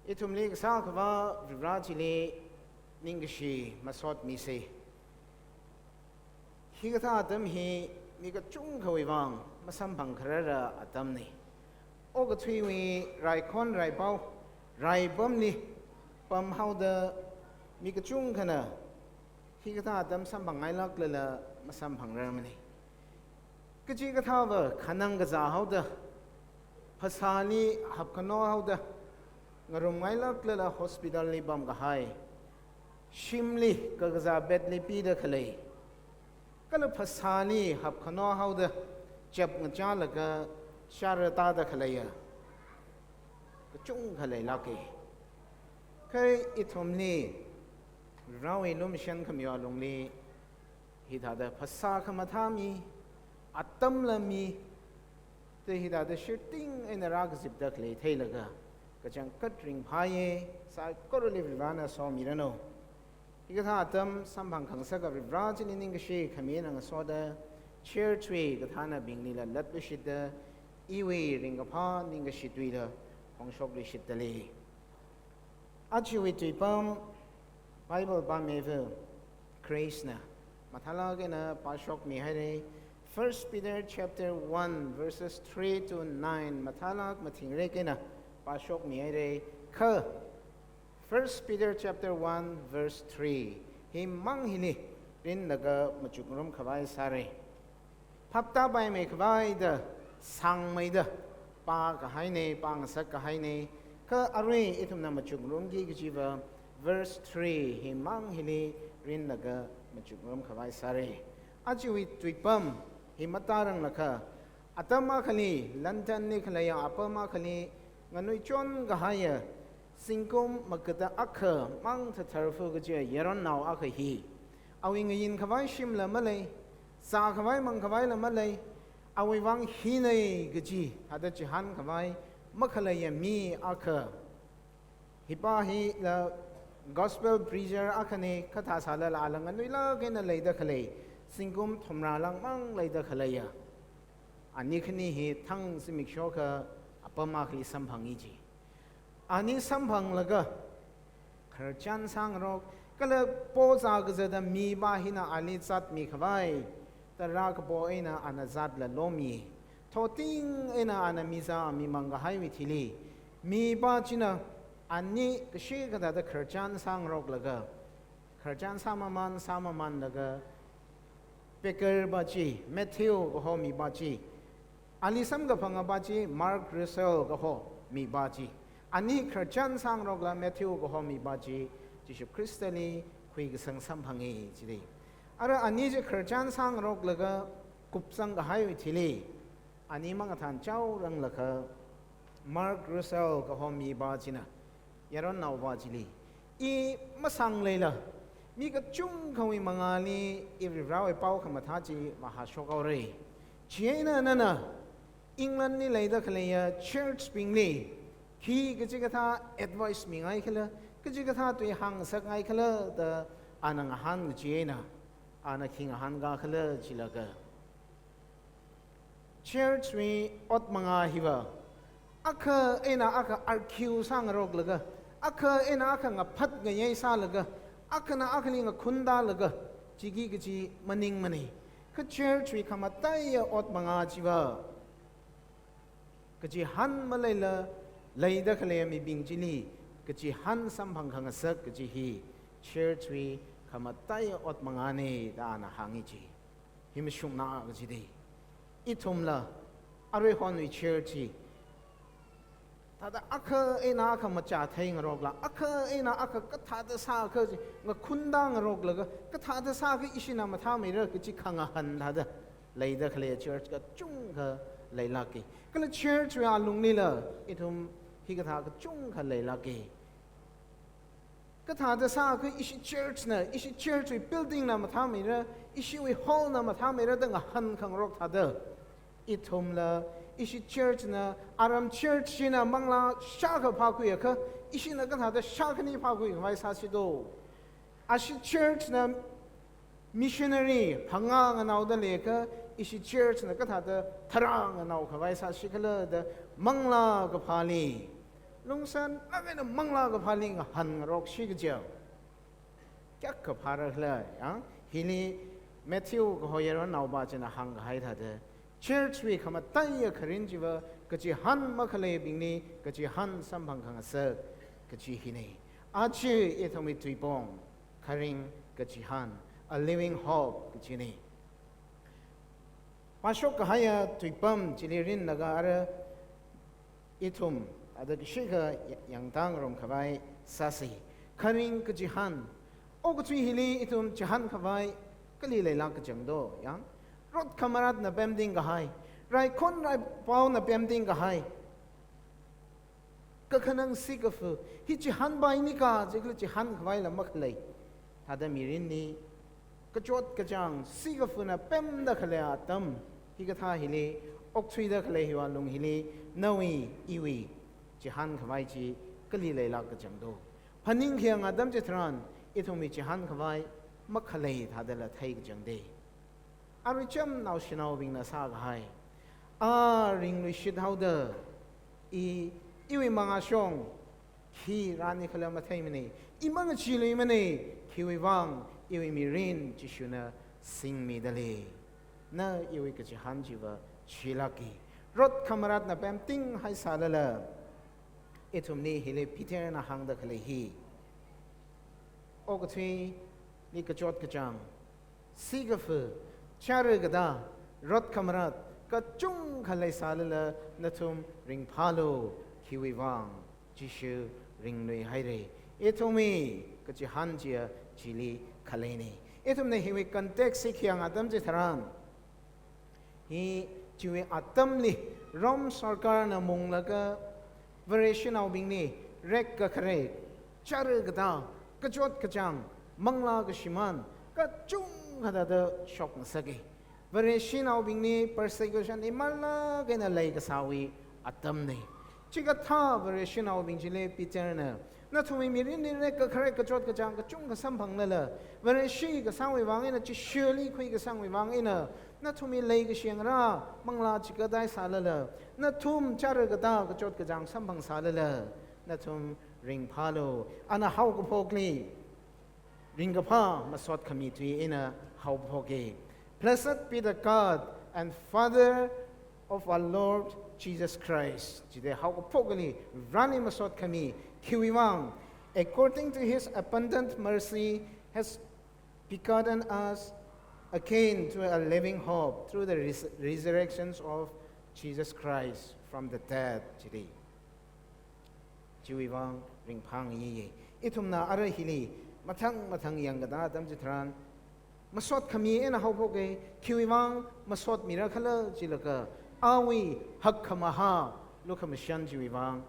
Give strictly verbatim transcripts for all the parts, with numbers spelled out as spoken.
Ithumli kasā Akhava Varivara chili ningkashi masotmisa. Hikathā atam hi mi kachungkhawui vang masamphang kharara atamna. Okathuiwui raikhon raipao, raipamli pamhaoda mi kachungkhana hikathā atam samphangngailāklala masamphangrarmana. Kachikathāva khanang kazā haoda, phasāli hapkhano haoda, ngarumngailāklala hospital li pamkahai, shimli kakazā bed li pida khalei, kala phasāli hapkhano haoda, chapngachālaga shāra tāda khaleiya kachungkha leilāka. Kha ithumli, Varewui lumashan khamiwui lungli, hithāda phasā khamathā mi, atamla mi, te hithāda shirting eina rākazipda khalei theilaga, kachangkhat ringphāya, saikorali Varivarana somiranu. Hikathā atam samphang khangasaka Varivara chili ningkashi khami eina ngasoda, church wui kathānabinglila latluishitta, iwui ringkaphā ningkashi tuila phongshokluishitta lei. Ajawui tuipam Bible pāmeiva Grace na mathālāk eina pāshokmihaira. First Peter chapter one verses three to nine mathālāk mathingrik eina pāshokmihaira. Kha First Peter chapter one verse three himang hili rinlaga machukngarum khavai sāra. Phaptāpaimei khavai da, sāngmeida pākahaina, pāngasak kahaina. Kha arui ithumna machukngarumki kajiva verse three himang hili rinlaga machukngarum khavai sāra. Ajawui tuipam hi matāranglakha, atam akhali, London li khaleiya apam akhali nganuichon kahaiya zingkum magada akhamang thatharfu kajiya yaronnao akha hi, awui ngayin khavai shimla malei, zā khavai mang khavaila malei, awui vang hina kaji thāda chihān khavai makhaleiya mi akha. Hipa hila gospel preacher akhana, kha thāsālala ala nganuilāk eina leida khalei, zingkum thumrā lāngmang leida khaleiya. Ani khani hi thang zimiksho akha apam akhali samphangi ji. Ani samphanglaga, khararchan sāngarok, kala po zā kazata mipā hina ali zatmi khavai, tarā kapo eina ana zatla lomi. Thoting eina ana mizā mimang kahaiwui thili, mipā china ani kashi kathāda khararchan sāngaroklaga, khararchan sāmamān, sāmamānlaga, beggar pā chi, Matthew kaho mipā chi, ali samkaphangapā chi, Mark Russell kaho mipā chi, ani khararchan sāngarokla Matthew kaho mipā chi, Jishu Khristali khuikasang samphangi jida. Ara ani chi khararchan sāngaroklaga kupsang kahaiwui thili, ani mangathān chaoranglakha, Mark Russell kaho mipā china, yaronnaopā chili, i masāngleila, mi kachungkhawui mangāli i Varivarawui pao khamathā chi vāhāshok haora. Chieina nana England li leida khaleiya church bingli khi kachikathā advice mingaikhala, kachikathā tui hāngsakngaikhala da ana ngahān kachieina, ana khi ngahānkakhala jilaga, church wui ot mangā hiva, akha eina akha argue sāngaroklaga, akha eina akha ngaphat ngayei sālaga, akhana akhali ngakhuntālaga, chiki kaji maningmana. Kha church wui khamataiya ot mangā chiva, kachihān maleila leida khalei mibing chili kachihān samphang khangasak kaji hi church wui khamataiya ot mangāna da ana hāngi ji. Hi mashungna kajida. Ithumla, aruihonwui church hi, thāda akha eina akha machā theingarokla, akha eina akha kathāda sākha chi ngakhuntāngaroklaga, kathāda sākha ishina mathāmeira kaji khangahān thāda leida khalei church kachungkha leilāka. Kala church wui alunglila ithum hikathā kachungkha leilāka. Kathāda sākha ishi church na, ishi church wui building na mathāmeira, ishiwui hall na mathāmeira da ngahānkhangarok thāda, ithumla, ishi church na, aram church china manglā shākha phākhuiakha, ishina kathāda shākhani phākhui khavai sāsi do. Ashi church na missionary phangā nganaoda leiakha, ishi church na kathāda tharā nganao khavai sāsikhala da manglā kaphāli Lungsān lāk eina manglā kaphāli ngahānngarokshi kaja kayākha phāra khala, ya? Hili Matthew kaho yaronnaopa china hāngkahai thāda, church wui khamataiya kharing chiva kachihān makhaleibingli kachihān samphang khangasak kaji hina. Aja ithumwui tuipong, kharing kachihān, a living hope kajina. Pāshok kahaiya tuipam chili rinlaga ara ithum ada kashikha ya-, yangtangarum khavai sāsa. Kharing kachihān. Okathui hili ithum chihān khavai kali leilāk kachang do, yang? Rot khamaratna pemting kahai, raikhon raipaona pemting kahai, kakhanang sikafu, hi chihānpaini kaji khala chihān khavaila makhalei thāda mirinli kachot kachāng sikafuna pemda khalei atam hikathā hili okthuida khalei hiwui alung hili nawui iwui chihān khavai chi kali leilāk kachang do? Phaningkhayang atam chitharan ithumwui chihān khavai makhalei thādala thei kachang de. Arui cham naoshinaobingna sākahai, a ringluishit haoda, i, iwui mangāshong khi rāni khala matheimana, i mangacheeluimana, khiwuivang iwui mirin Jishuna singmida lei. Na iwui kachihān chiva chilāka. Rot khamaratna pemting haisālala, ithumli hili Peterna hāngda khalei hi, okathuili kachot kachāng, sikafu, chara katā, rot khamarat kachungkha leisālala nathum ringphālu, khiwuivang Jishu ringluihaira. Ithumwui kachihān chiya chili khaleina. Ithumna hiwui context hi khayang atam chitharan, hi chiwui atamli Rome sarkarna munglaga Vareshinaobingli rekkakhare, chara katā, kachot kachāng, manglā kashimān kachungkha thāda shokngasaka. Vareshinaobingli persecution imalāk eina leikasāwui atamna. Chikathā Vareshinaobing chili Peterna, nathumwui mirinli rekkakhare kachot kachāng kachungkha samphanglala, Vareshi kasāwui vang eina, Jishuli khuikasangwui vang eina, nathumwui leikashi ngarā manglā chikatā sālala, nathum chara katā kachot kachāng samphangsālala, nathum ringphālu. Ana haokaphokli ringkaphā masot khami tui eina haophoka. Blessed be the God and Father of our Lord Jesus Christ. Chida haokaphokli Vareli masot khami, khiwuivang, according to his abundant mercy, has begotten us again to a living hope through the res-, resurrections of Jesus Christ from the dead. Chida chiwuivang ringphāngayi. Ithumna ara hili mathang mathang yangkatā atam chitharan, masot khami eina haophoka, khiwuivang masot mira khala chilaga, awui hakkhamahā lukhamashan chiwuivang,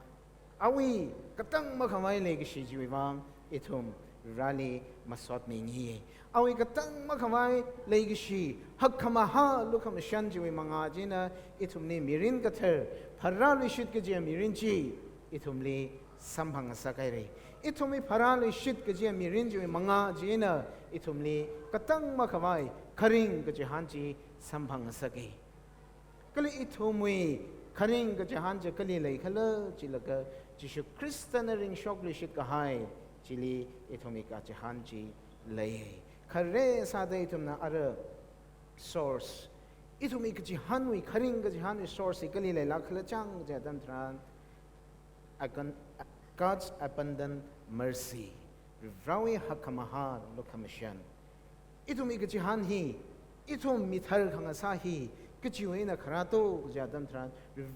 awui katang makhavai leikashi chiwuivang ithum Vareli masot mingayi. Awui katang makhavai leikashi, hakkhamahā lukhamashan chiwui mangā china ithumli mirin kathar, pharāluishit kajiya mirin chi ithumli samphangngasakhaira. Ithumli pharāluishit kajiya mirin chiwui mangā china ithumli katang makhavai kharing kachihān chi samphangngasaka. Kali ithumwui kharing kachihān chi kali lei khala chilaga, Jishu Khristana ringshokluishit kahai chili ithumwui kachihān chi lei. Khare sāda ithumna ara source, ithumwui kachihānwui, kharing kachihānwui source hi kali leilāk khala chang kaji atam tharan, Agon-, God's abundant mercy, Varewui hakkhamahā lukhamashan. Ithumwui kachihān hi, ithum mithar khangasā hi kachiwui eina kharā to kaji atam tharan,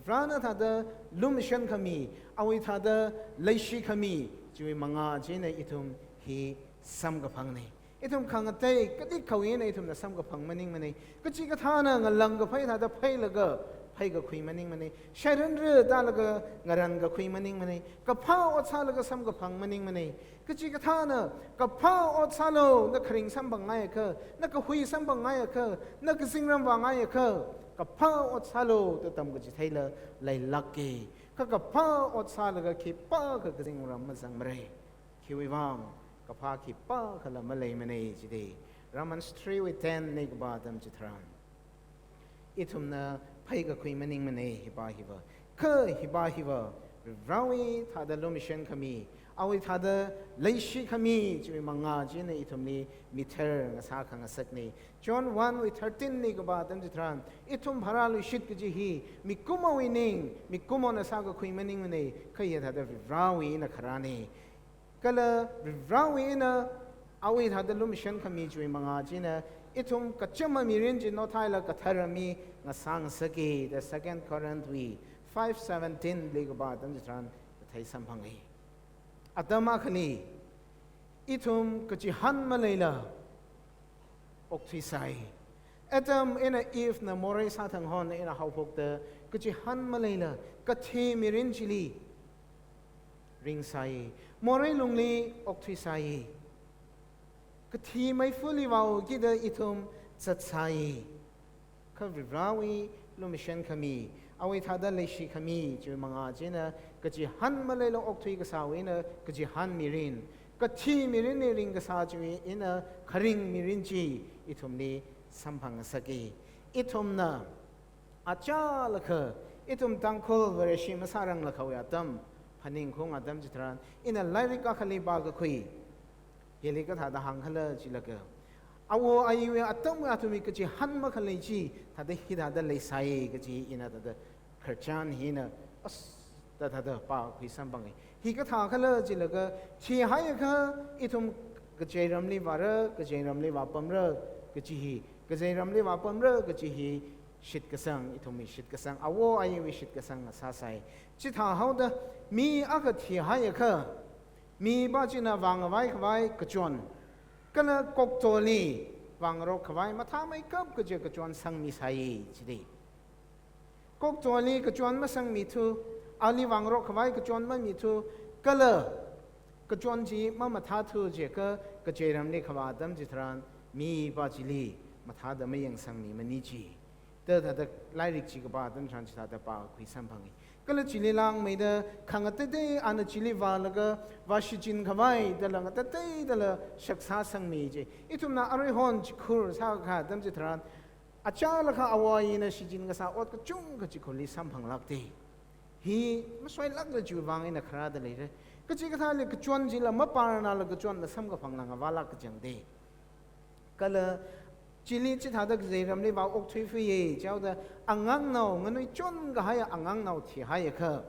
Varena thāda lumashan khami, awui thāda leishi khami chiwui mangā china ithum hi samkaphangna. Ithum khangatei katekhawui eina ithumna samkaphang maningmana. Kachikathāna ngalāng kaphei thāda pheilaga pheikakhui maningmana. Shairanra tālaga ngarankakhui maningmana. Kaphā ot sālaga samkaphang maningmana. Kachikathāna, "Kaphā ot sālu, na kharing samphangngaiakha, na kahui samphangngaiakha, na kazingram vāngaiakha, kaphā ot sālu," da tamkachitheila leilāka. Kha kaphā ot sālaga khipākha kazingram mazangmara. Khiwuivang, kaphā khipākhala maleimana jida. Romans three wui ten na kapā atam chitharan, ithumna pheikakhui maningmana hipa hiva. Kha hipa hiva, Varewui thāda lumashan khami, awui thāda leishi khami chiwui mangā china ithumli mithar ngasā khangasakna. John one wui thirteen li kapā atam chitharan, ithum pharāluishit kaji hi mikumowui ning, mikumona sākakhui maningmana, kha hithāda Varewui eina kharāna. Kala Varewui eina awui thāda lumashan khami chiwui mangā china ithum kachama mirin chi nothailaga kathara mi ngasā ngasaka da Second Corinth wui five seventeen li kapā atam chitharan kathei samphanga. Atam akhali ithum kachihān maleila okthuisai. Adam eina Eve na morei sāthang hon eina haophokta kachihān maleila kathi mirin chili ringsai, morei lungli okthuisai. Kathi meifali vāokida ithum zatsai. Kha Varewui lumashan khami, awui thāda leishi khami chiwui mangā china kachihān maleila okthui kasāwui eina kachihān mirin, kathi mirinli ringkasā chiwui eina kharing mirin chi ithumli samphang ngasaka. Ithumna achālakha, ithum Tangkhul Vareshi masāranglakhawui atam, phaningkhaung atam chitharan, ina lairik akhali pākakhui, hili kathāda hāngkhala chilaga, awo ayiwui atamwui athumwui kachihān makhalei chi thāda hithāda leisai kaji ina thāda khararchan hina as da thāda pākhui samphanga. Hi kathākhala chilaga, thihaiakha ithum kazeiramli vāra, kazeiramli vāpamra kaji hi, kazeiramli vāpamra kaji hi shitkasang, ithumwui shitkasang, awo ayiwui shitkasang ngasāsai. Chithāhaoda mi akha thihaiakha, mipā china vāngavai khavai kachon, kala koktoli vāngarok khavai mathāmeikap kaji kachon sangmisai chida. Koktoli kachon masangmithu, ali vāngarok khavai kachon mamithu, kala kachon chi mamathāthu jiakha kazeiramli kavā atam chitharan mipā chili mathāda mayangsangmimana chi. Da thāda lairik chi kapā atam chitharan chithāda pākhui samphanga. Kala chili langmeida khangateitei ana chili vālaga vāshichin khavai dala ngateiteidala shaksā sangmi chi. Ithumna aruihon chikhur sākakā atam chitharan, achālakha awo ayina shichin kasā ot kachungkha chikhurli samphanglākta. Hi masoilākla chiwui vang eina kharāda leira. Kachikathāli kachon chila mapārnala kachonna samkaphangla ngavālāk kachangda. Kala chili chithāda kazeiramli vāokthuifuiya chihaoda, angangnao, nganui chon kahai angangnao thihaiakha,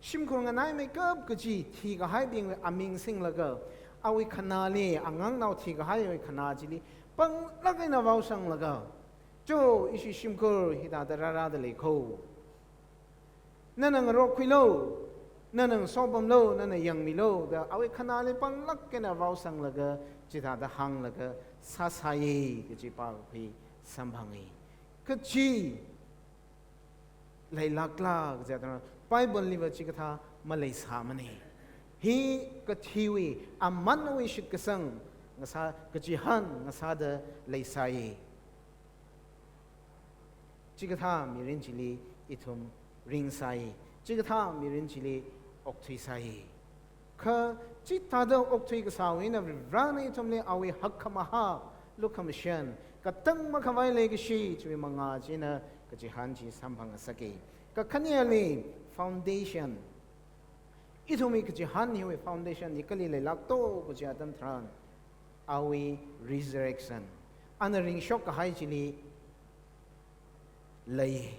shimkhur nganaimeikap kaji thikahaibingwui aming singlaga, awui khanāli, angangnao thikahaiwui khanā chili panglāk eina vaosanglaga, cho, ishi shimkhur hithāda rārāda leikho. Nana ngarokkhuilo, nana ngasopamlo, nana yangmilo da awui khanāli panglāk eina vaosanglaga, chithāda hānglaga sāsāya kaji pākhui samphanga. Kachi leilākla kaja tharan, Bible liva chikathā maleisāmana. Hi kathiwui, amanwui shitkasang ngasā, kachihān ngasāda leisāya. Chikathā mirin chili ithum ringsai, chikathā mirin chili okthuisai. Kha chithāda okthui kasāwui eina Varena ithumli awui hakkhamahā, lukhamashan, katang makhavai leikashi chiwui mangā china kachihān chi samphang ngasaka. Kakhaneli foundation. Ithumwui kachihān hiwui foundation hi kali leilākto kaji atam tharan, awui resurrection. Ana ringshok kahai chili lei.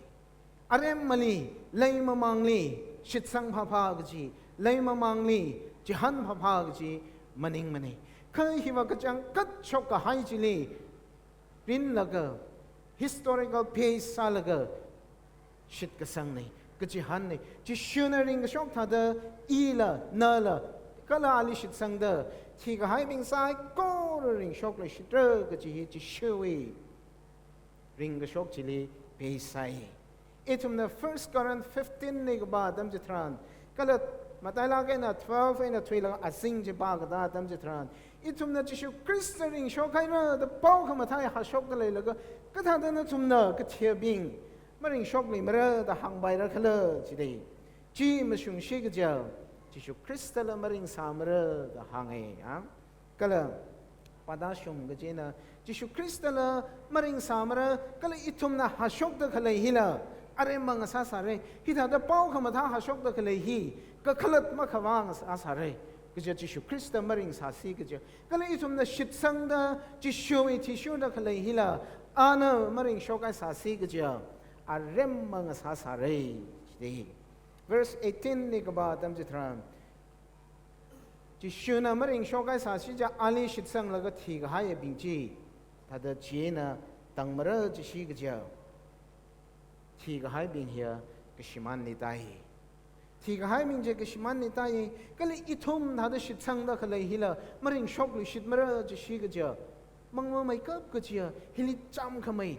Aremmali, leimamangli, shitsang phāphā kaji, leimamangli, chihān phāphā kaji maningmana. Kha hiva kachangkhat shok kahai chili rinlaga, historical base sālaga, shitkasangna, kachihānna. Jishuna ringkashok thāda ila, nala, kala ali shitsangda, thikahaibing saikora ringshokluishitra kaji hi Jishuwui ringkashok chili base sāi. Ithumna First Corinth fifteen li kapā atam chitharan, kala matailāk eina twelve eina thuilaga azing chi pākatā atam chitharan, ithumna Jishu Khrista ringshok haira da pao khamathā hāshokda leilaga, kathāda nathumna kathiyabing maringshokluimara da hāngpaira khala jida. Chi mashungshi kaja, Jishu Khristala maringsāmara da hānga, a? Kala pāda shung kajina, Jishu Khristala maringsāmara, kala ithumna hāshokda khalei hila, aremma ngasāsāra. Hithāda pao khamathā hāshokda khalei hi kakhalat makhavā ngasāsāra. Kaja Jishu Khrista maringsāsi kaja. Kala ithumna shitsangda Jishuwui thishurda khalei hila ana maringshokhaisāsi kaja aremma ngasāsāra. Chida. Verse eighteen li kapā atam chitharan, Jishuna maringshokhaisāsi kaja ali shitsanglaga thikahaiabing chi thāda china tangmara jishi kaja. Thikahaibing hiya kashimānli tāi. Thikahaibing chi kashimānli tāi, kala ithum thāda shitsangda khalei hila maringshokluishitmara jishi kaja. Mangmameikap kaja, hili chāmkhamei,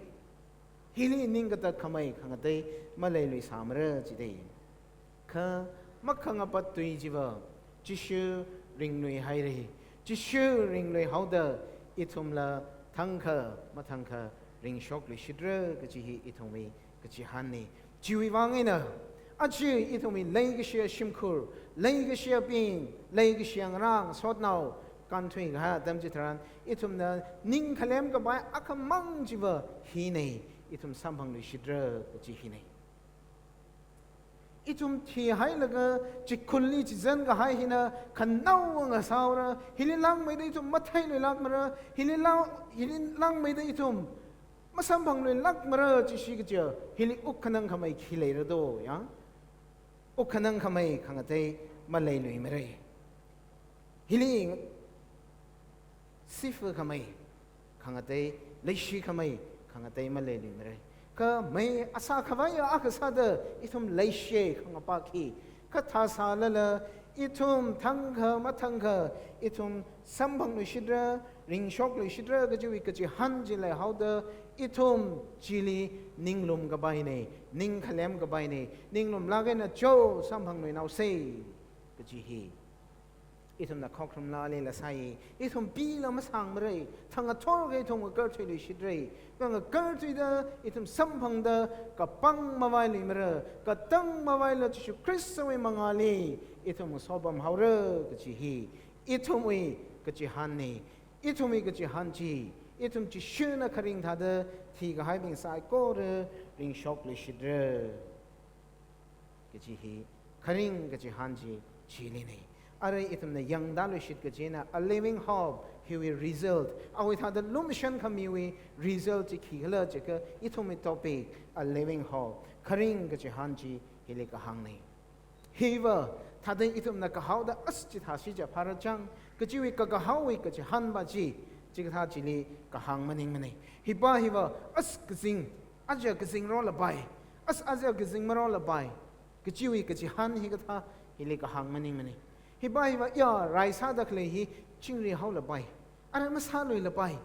hili ningkatak khamei khangatei maleiluisāmara chida. Kha makhangapat tui chiva Jishu ringluihaira. Jishu ringluihaoda ithumla thangkha mathangkha ringshokluishitra kaji hi ithumwui kachihānna. Chiwui vang eina aja ithumwui leikashiya shimkhur, leikashiyabing, leikashiya ngarā ngasotnao kānthuikahai atam chitharan ithumna ningkhalem kapai akhamang chiva hina, ithum samphangluishitra kaji hina. Ithum thihailaga chikhunli chizankahai hina khanaowa ngasāhaora, hili langmeida ithum matheiluilākmara, hili lang, hili langmeida ithum masamphangluilākmara jishi kaja, hili wukkhanang khamei khi leira do, ya? Wukkhanang khamei khangatei maleiluimara. Hili sifakhamei khangatei, leishikhamei khangatei maleiluimara. Kha mei asā khavaiya akha sāda ithum leishiya khangapa khi, kha thāsālala ithum thangkha mathangkha ithum samphangluishitra, ringshokluishitra kajiwui kachihān chi leihaoda ithum chili ninglum kapaina, ningkhalem kapaina, ninglumlāk eina cho samphangluinaosa kaji hi. Ithumna khokharum lāli lāsai, ithum pila masāngmara, thang athor kha ithum ngakarthuiluishitra, kha ngakarthuida ithum samphangda kapang mavailuimara, katang mavaila Jishu Khristawui mangāli ithum ngasopamhaora kaji hi ithumwui kachihānna. Ithumwui kachihān chi, ithum Jishuna kharing thāda thikahaibing saikora ringshokluishitra kaji hi kharing kachihān chi chilina. Arui ithumna yangtāluishit kajina a living hope, hiwui result, awui thāda lumashan khamiwui result chi khikhala jiakha ithumwui topic, a living hope, kharing kachihān chi hili kahāngna. Hiva thāda ithumna kahaoda as chithāsi jiakha phāra chang kajiwui kakahaowui kachihānva chi, chikathā chili kahāng maningmana. Hiva hiva as kazing, aja kazing rolapai, as aja kazing marolapai kajiwui kachihān hikathā hili kahāng maningmana. Hiva hiva ya rai sāda khalei hi chingri haolapai, ara masāluilapai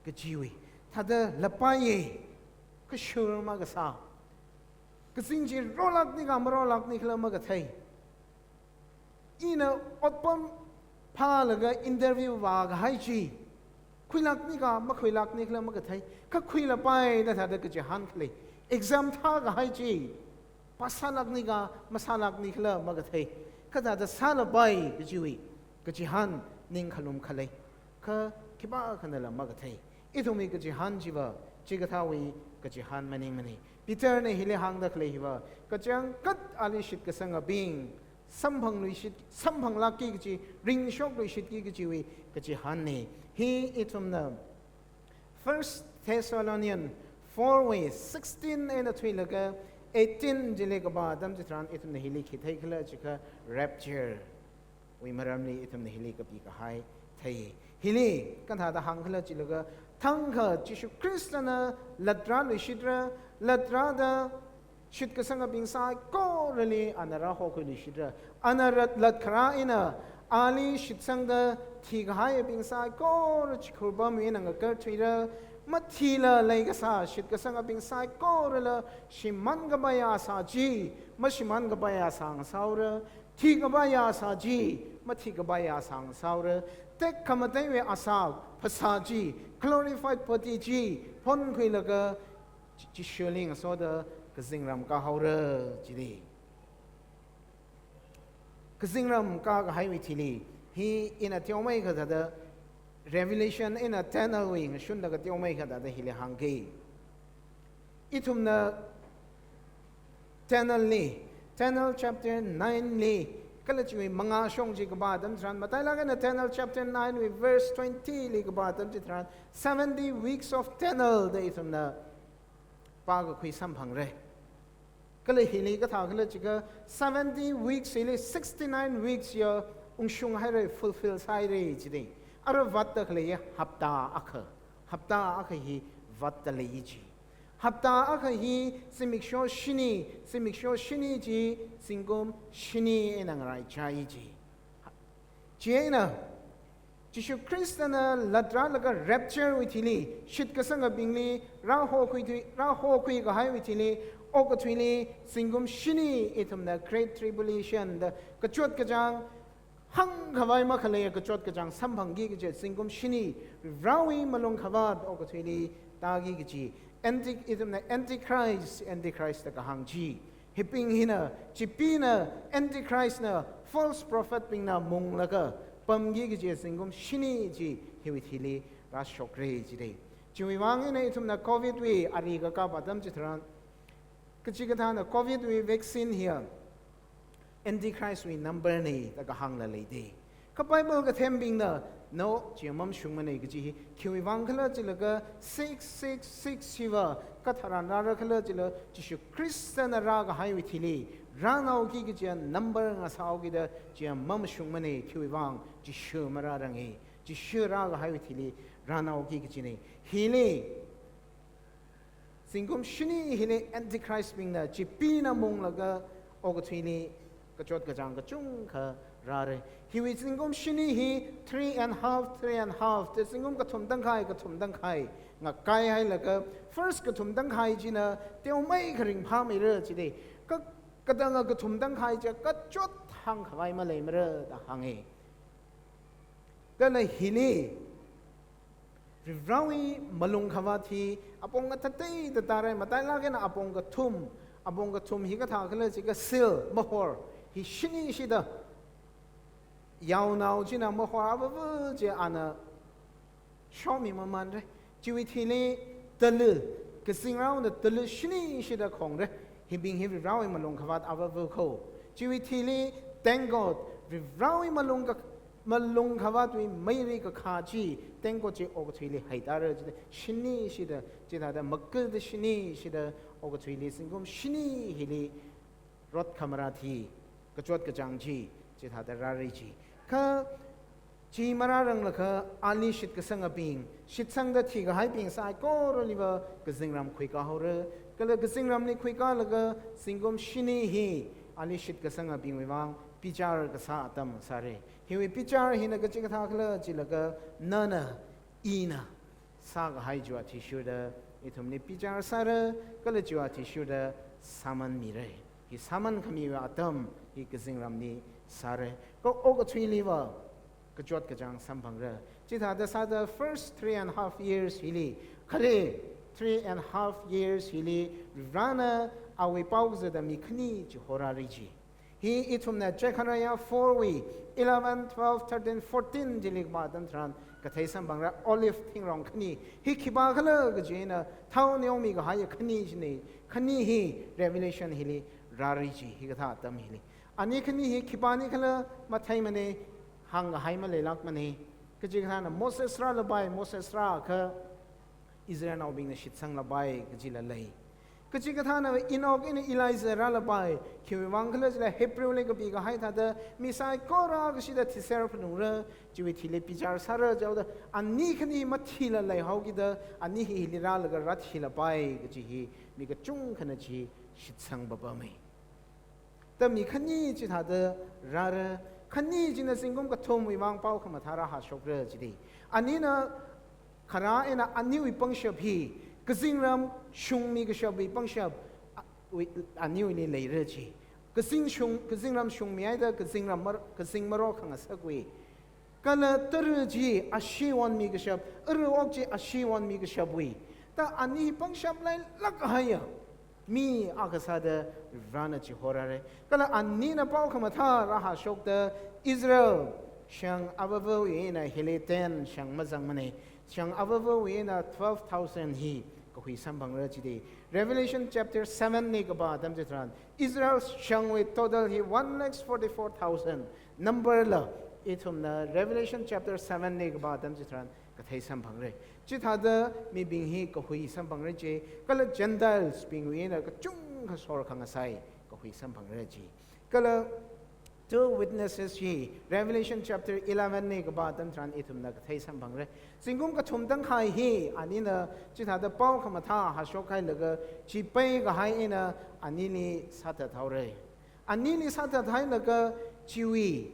kajiwui thāda lapaiya, kashur makasā. Kazing chi rolākni kha marolākni khala makathei. Ina otpam phālaga interview vākahai chi khuilākni kha makhuilākni khala makathei. Kha khuilapai da thāda kachihān khalei. Exam thākahai chi pass sālākni kha masālākni khala makathei. Kha thāda sālapai kajiwui kachihān ningkhalum khalei. Kha khipākhanala makathei. Ithumwui kachihān chiva chikathāwui kachihān maningmana. Peterna hili hāngda khalei hiva, kachangkhat ali shitkasangabing samphangluishit, samphanglākki kaji, ringshokluishitki kajiwui kachihānna. Hi ithumna First Thessalonians four wui sixteen eina thuilaga eighteen chili kapā atam chitharan ithumna hili khi theikhala jiakha rapture wui maramli ithumna hili kapikahai thei. Hili kathāda hāngkhala jilaga, thangkha Jishu Khristana latrāluishitra, latrāda shitkasangabing saikorali ana rāhokhuiluishitra. Ana rat latkharā eina ali shitsangda thikahaibing saikora chikhur pamwui eina ngakarthuira. Mathila leikasā shitkasangabing saikorala shimānkapaiya asā chi mashimānkapaiya asā ngasāhaora. Thikapaiya asā chi mathikapaiya asā ngasāhaora. Tekhamateiwui asā phasā chi, glorified body chi phonkhuilaga Ji-, Jishuli ngasoda kazingram kāhaora chili. Kazingram kākahaiwui thili, hi ina teomeikha thāda Revelation eina ten wui ngashunlaga teomeikha thāda hili hāngki. Ithumna Daniel li, Daniel chapter nine li, kala chiwui mangāshong chi kapā atam chitharan, matailāk eina Daniel chapter nine wui verse twenty li kapā atam chitharan, seventy weeks of Daniel da ithumna pākakhui samphangra. Kala hili kathā khala chiakha seventy weeks hili sixty-nine weeks ya ungshung haira, fulfill sāhaira jida. Ara vātda khaleiya hapta akha. Hapta akha hi vātda lei ji. Hapta akha hi zimiksho shini, zimiksho shini chi zingkum shini eina ngaraichai ji. Chieina Jishu Khristana latrālaga rapture wui thili, shitkasangabingli rāhokhui thui, rāhokhui kahaiwui thili, okathuili zingkum shini ithumna Great Tribulation da kachot kachāng hāngkhavai makhalei kachot kachāng samphangki kaji zingkum shini, Varewui malung khavāt okathuili tāki kaji, anti, ithumna Antichrist, Antichrist da kahāng chi. Hibing hina, Chipina, Antichrist na, false prophet bingna munglaga pamki kaji zingkum shini chi hiwui thili rāshokra jida. Chiwui vang eina ithumna Covid wui ari kakap atam chitharan, kachikathāna Covid wui vaccine hiya Antichrist wui number na da kahāngla leida. Kha Bible kathembingna, no, chi mamashungmana kaji hi khiwui vang khala chilaga six six six hiva katharan rāra khala chila Jishu Khristana rākahaiwui thili rānaoki kaji number ngasāhaoki da chi mamashungmana, khiwui vang Jishu marāranga, Jishu rākahaiwui thili rānaoki kajina. Hili zingkum shini hili Antichrist bingna Chipina munglaga okathuili kachot kachāng kachungkha rāra. Hiwui zingkum shini hi three and half, three and half, te zingkum kathum tangkhai, kathum tangkhai ngakaihailaga, first kathum tangkhai china teomeikha ringphāmeira jida. Ka, katanga kathum tangkhai chi kachot hāngkhavai maleimara da hānga. Kala hili Varewui malung khavāt hi apong kathāda tāra, matailāk eina apong kathum, apong kathum hi kathā khala chiakha seal, mahor, hi shinishida yaonao china mahor avāva chi ana shomi mamanra. Chiwui thili tala, kazingraona tala shinishida khongra. Hibing hi Varewui malung khavāt avāva kho. Chiwui thili tengkot, Varewui malung ka, malung khavātwui meiri kakhā chi, tengkot chi okathuili heitāra jida, shinishida, chithāda makalda shinishida okathuili zingkum shini hili rot khamarāt hi, kachot kachāng chi, chithāda rāra ji. Kha chi marāranglakha ali shitkasangabing, shitsangda thikahaibing saikoraliva kazingram khuikāhaora, kala kazingramli khuikālaga zingkum shini hi ali shitkasangabingwui vang bichar kasā atam sāra. Hiwui bichar hina kachikathā khala chilaga nana, ina sākahai chiwui athishurda ithumli bichar sāra, kala chiwui athishurda sāman mira. Hi sāman khamiwui atam hi kazingramli sāra. Kha okathuiliva kachot kachāng samphangra. Chithāda sāda first three and half years hili, khare three and half years hili, Varena awui pao kazata mi khani chihorāra ji. Hi ithumna Zechariah four wui eleven, twelve, thirteen, fourteen chili kapā atam tharan kathei samphangra, olive thingrong khani. Hi khipā khala kaji eina thao neomi kahaiya khani china. Khani hi Revelation hili rāra ji, hikathā atam hili. Ani khani hi khipāna khala matheimana, hāngkahai maleilākmana. Kachikathāna Moses rālapai, Moses rāakha Israelnaobingna shitsanglapai kajila lei. Kachikathāna Enoch eina Elijah rālapai, khiwui vang khala chila Hebrew li kapikahai thāda mi saikora kashida thiser phanungra, chiwui thili bichar sāra jihaoda, ani khani mathila leihaokida, ani hi hili rālaga rāthilapai kaji hi mi kachungkhana chi shitsang papama. Ta mi khani chithāda rāra, khani china zingkum kathumwui vang pao khamathā rāhāshokra jida. Anina kharā eina aniwui pangshap hi, kazingram shungmi kashapwui pangshap, a, wui, aniwuili leira ji. Kazing shung, kazingram shungmihaida kazingram mar, kazing marok khangasakwui. Kala tara chi ashee onmi kashap, ara ok chi ashee onmi kashapwui. Ta ani pangshap leilāk kahaiya mi akha sāda Varena chihorāra. Kala anina pao khamathā rāhāshokta Israel shang avāvawui eina hili ten shang mazangmana. Shang avāvawui eina twelve thousand hi kahui samphangra chida. Revelation chapter seven li kapā atam chitharan, Israel shangwui total hi one lakhs forty-four thousand number la, ithumna Revelation chapter seven li kapā atam chitharan kathei samphangra. Chithāda mibing hi kahui samphangra chi, kala Gentiles bingwui eina kachungkha sorkhangasai kahui samphangra chi. Kala two witnesses hi Revelation chapter eleven li kapā atam tharan ithumna kathei samphangra. Zingkum kathum tangkhai hi anina chithāda pao khamathā hāshok hailaga, chipei kahai eina anili sāthat haora. Anili sāthat hailaga, chiwui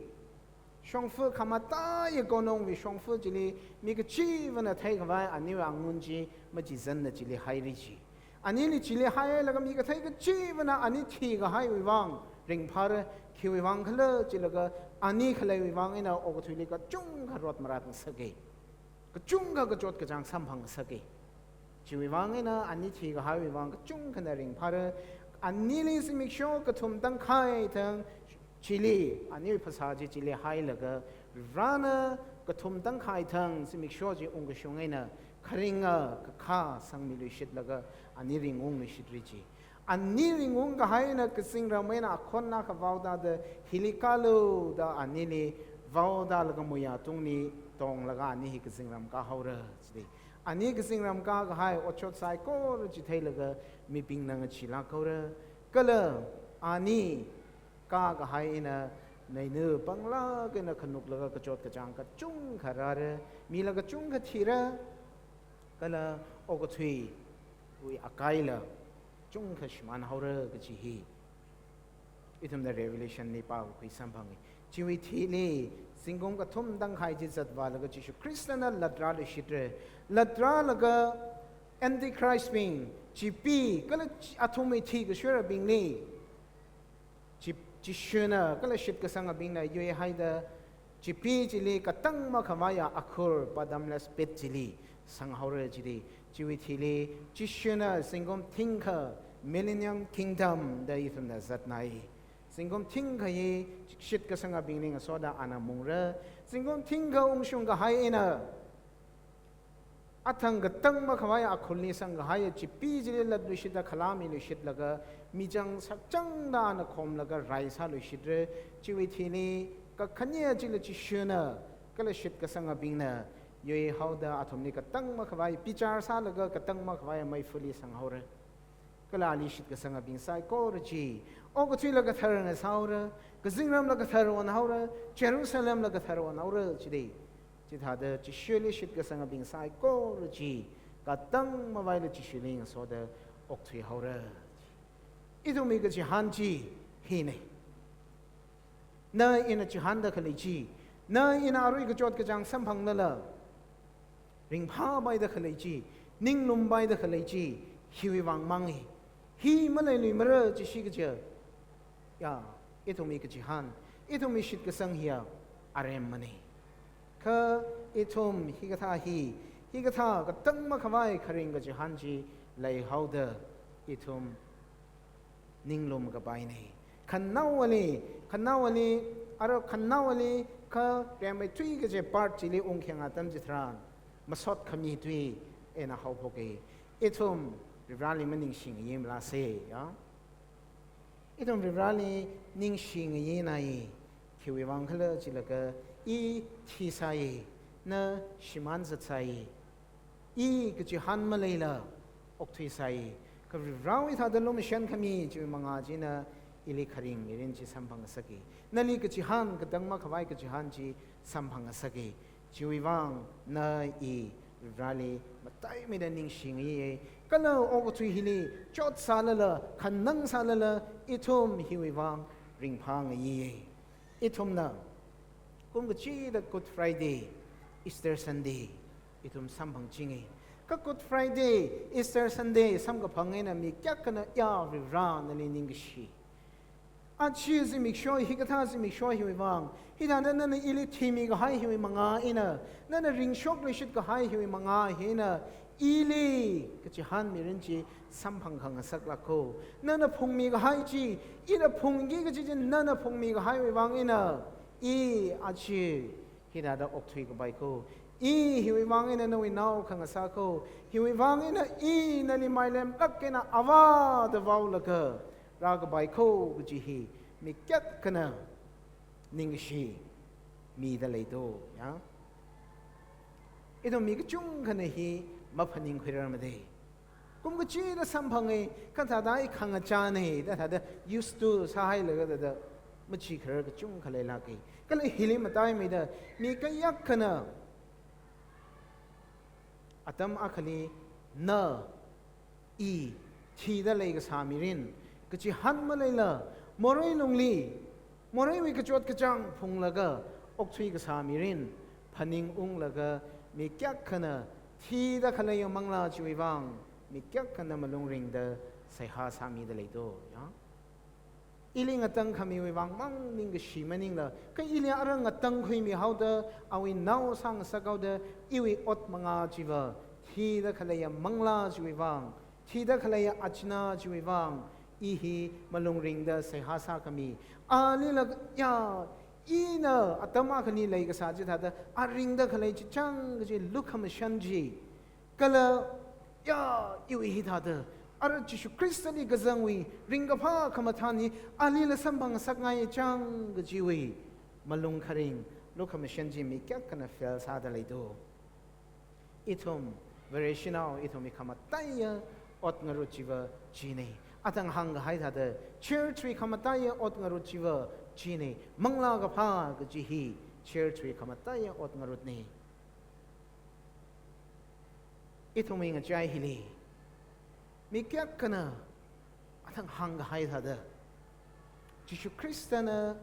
shongfa khamataiya konongwui shongfa chili mi kachivana theikhavai aniwui angun chi machizanna chili haira chi. Anili chili hailaga mi kathei kachivana ani thikahaiwui vang ringphāra, khiwui vang khala chilaga ani khaleiwui vang eina okathuili kachungkha rot maratngasaka. Kachungkha kachot kachāng samphangngasaka. Chiwui vang eina ani thikahaiwui vang kachungkhana ringphāra. Anili zimiksho kathum tangkhai thang chili, aniwui phasā chi chili hailaga, Varena kathum tangkhai thang zimiksho chi ungkashung eina kharinga kakhā sangmiluishitlaga ani ringungluishitra chi. Ani ringungkahai eina kazingram eina akhon akha vaotāda hili kālu da anili vaotālaga muiya tungli tonglaga ani hi kazingram kāhaora chida. Ani kazingram kākahai otshot saikora chi theilaga mibingna ngacheelāk haora. Kala ani kākahai eina neina panglāk eina khanuklaga kachot kachāng kachungkha rāra, mila kachungkha thira, kala okathuiwui akaila chungkha shimān haora kaji hi ithumna Revelation li pākakhui samphanga. Chiwui thili zingkum kathum tangkhai chi zatvālaga Jishu Khristana latrāluishitra. Latrālaga Antichrist bing, chipi, kala chi-, athumwui thikashurabingli chi-, Jishuna kala shitkasangabingna yuihaida, chipi chili katang makhavaiya akhur, bottomless pit chili sanghaora chida. Chiwui thili Jishuna zingkum thingkha, Millennium Kingdom da ithumna zatnai. Zingkum thingkha hi shitkasangabingli ngasoda ana mungra. Zingkum thingkha ungshungkahai eina athang katang makhavai akhurli sangkahaiya chipi chili latluishitda khalāmiluishitlaga, michang sakchangda ana khomlaga rai sāluishitra. Chiwui thili kakhane chila Jishuna kala shitkasangabingna yuihaoda athumli katang makhavai bichar sālaga katang makhavai meifali sanghaora. Kala ali shitkasangabing saikora chi okathuila kathar ngasāhaora, kazingramla kathar onhaora, Jerusalemla kathar onhaora chida. Chithāda Jishuli shitkasangabing saikora chi katang mavaila Jishuli ngasoda okthuihaora. Ithumwui kachihān chi hina. Na ina chihānda khalei chi, na ina arui kachot kachāng samphanglala ringphāpaida khalei chi, ninglumvaida khalei chi, hiwui vang manga. Hi maleiluimara jishi kaja, ya, ithumwui kachihān, ithumwui shitkasang hiya aremmana. Kha ithum hikathā hi, hikathā katang makhavai kharing kachihān chi leihaoda ithum ninglum kapaina. Khanaowali, khanaowali, ara khanaowali kha rimeithui kaji part chili ungkhayang atam chitharan masot khami tui eina haophoka. Ithum Varivarali maningshingayi malase, ya. Ithum Varivarali ningshingayinai. Khiwui vang khala chilaga, i thisai, na shimān zatsai. I kachihān maleila okthuisai. Kha Varivarawui thāda lumashan khami chiwui manga china ili kharing mirin chi samphangngasaka. Nali kachihān katang makhavai kachihān chi samphangngasaka. Chiwui vang na i Varivarali mataimeida ningshingayi. Kala okathui hili chotsālala, khanang sālala, ithum hiwui vang ringphāngayi. Ithumna kum kachida Good Friday, Easter Sunday ithum samphangchinga. Kha Good Friday, Easter Sunday samkaphang eina mi kayākhana, ya Varivara, nali ningkashi. Aja zimiksho, hikathā zimiksho hiwui vang, hithāda nana ili thimikahai hiwui manga eina, nana ringshokluishitkahai hiwui manga eina, ili kachihān mirin chi samphang khangasaklāka. Nana phungmikahai chi ina phungki kaji chi nana phungmikahaiwui vang eina, i aja hithāda okthui kapaika. I hiwui vang eina nawui nao khangasā kho, hiwui vang eina I nali mailemlāk eina Avā da vaolaga rākapai kho kaji hi mi kayākhana ningkashi mida leido, ya. Ithum mi kachungkhana hi maphaningkhuirarmade. Kum kachida samphanga, kha thāda I khangachāna da thāda used to sāhailaga thāda machikharar kachungkha leilāka. Kala hili mataimeida mi kayākhana atam akhali na, I thida leikasā mirin, kachihān maleila, morei lungli moreiwui kachot kachāng phunglaga okthui kasā mirin phaningunglaga, mi kayākhana thida khaleiya manglā chiwui vang mi kayākhana malung ringda seihā sāmida leido, ya. Ili ngatangkhamiwui vang mang ningkashi maningla, kha ili ara ngatangkhuimihaoda, awui nao sāngasakhaoda, iwui ot mangā chiva thida khaleiya manglā chiwui vang, thida khaleiya achinā chiwui vang I hi malung ringda seihā sākhami. Alila, ya, ina atam akhali leikasā chithāda a ringda khalei chichāng kaji lukhamashan chi, kala, ya, iwui hithāda ara Jishu Khristali kazangwui ringkaphā khamathān hi alila samphangngasakngai chang kajiwui malung kharing, lukhamashan chi mi kayākhana fail sāda leido. Ithum Vareshinao, ithumwui khamataiya ot ngarut chiva china. Athang hāngkahai thāda, church wui khamataiya ot ngarut chiva china. Manglā kaphā kaji hi church wui khamataiya ot ngarutna. Ithumwui ngachai hili mi kayākhana athang hāngkahai thāda, Jishu Khristana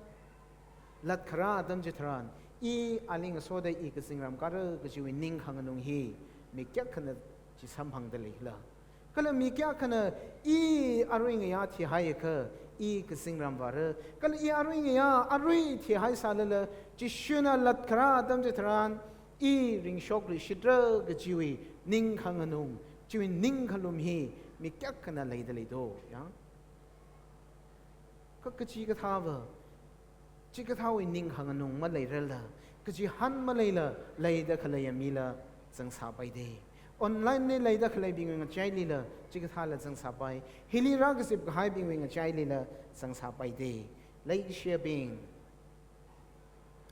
latkharā atam chitharan, I ali ngasoda I kazingram kāra kajiwui ningkhanganung hi mi kayākhana chi samphangda leila. Kala mi kayākhana I arui ngayā thihaiakha I kazingram vāra, kala I arui ngayā arui thihaisālala, Jishuna latkharā atam chitharan I ringshok rishitra kajiwui ningkhanganung, chiwui ningkhalum hi mi kayākhana leida leido, ya. Kha kachikathāva chikathāwui ningkhanganung maleirarla, kachihān maleila leida khaleiya mila zangsāpaida. Online li leida khaleibingwui ngachailila chikathāla zangsāpai. Hili rākazip kahaibingwui ngachailila zangsāpaida. Leikashiyabing,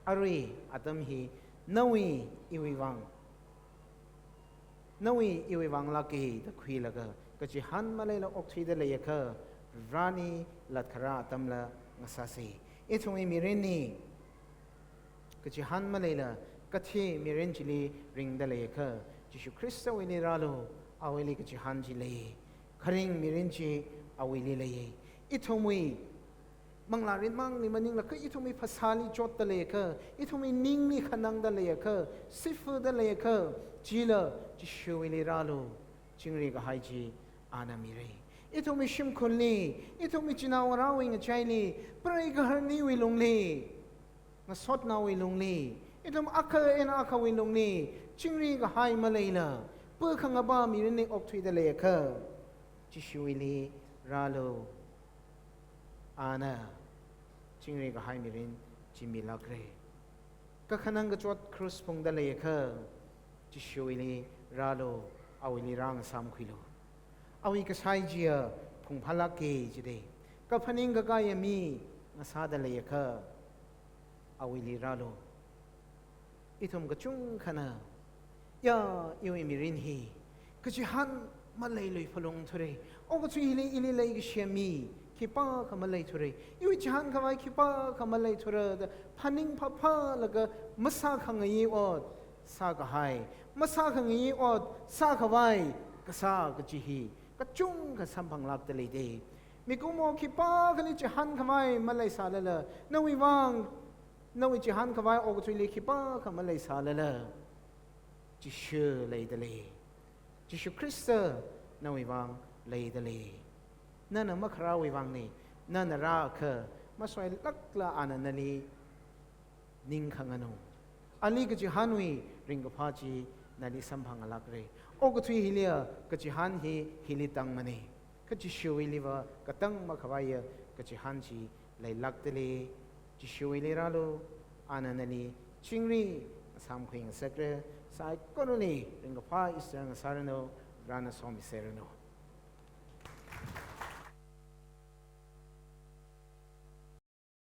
arui atam hi nawui iwui vang, nawui iwui vang lāka da khuilaga, kachihān maleila okthuida leiakha, Vareli latkharā atamla ngasāsa. Ithumwui mirinli kachihān maleila kathi mirin chili ringda leiakha, Jishu Khristawuili rālu, awuili kachihān chi lei. Kharing mirin chi awuili lei. Ithumwui manglā rinmangli maningla, kha ithumwui phasāli chotda leiakha, ithumwui ningli khanangda leiakha, sifada leiakha, chila Jishuwuili rālu, chingri kahai chi ana mira. Ithumwui shimkhurli, ithumwui chinaongarāwui ngachaili, preigaharniwui lungli, ngasotnaowui lungli, ithum akha eina akhawui lungli chingri kahai maleila, pakhangapa mirinli okthuida leiakha, Jishuwuili rālu. Ana chingri kahai mirin chi milākra. Kakhanang kachot cross phungda leiakha, Jishuwuili rālu, awuili rāngasāmkhuilu. Awui kashai chiya phungphālāka jida. Kaphaning kakaiya mi ngasāda leiakha, awuili rālu. Ithum kachungkhana, ya, iwui mirin hi kachihān maleilui phalungthura. Okathui hili ili leikashiya mi khipākha maleithura. Iwui chihānkhavai khipākha maleithura da phaning phaphālaga masākhangayi ot sākahai, masākhangayi ot sākhavai kasā kaji hi kachungkha samphanglākda leida. Mikumo khipākhali chihānkhavai maleisālala, nawui vang, nawui chihānkhavai okathuili khipākha maleisālala, Jishu leida lei. Jishu Khrista nawui vang leida lei. Nana makharāwui vangna, nana rāakha, mashoilākla ana nali ningkhanganu. Ali kachihānwui ringkaphā chi nali samphanglākra. Okathui hiliya kachihān hi hili tangmana. Kha Jishuwuiliva katang makhavaiya kachihān chi leilākda lei. Jishuwuili rālu, ana nali chingri ngasāmkhuingasakra, Saikorali ringkaphā Easter ngasāranu, Varena somiseranu.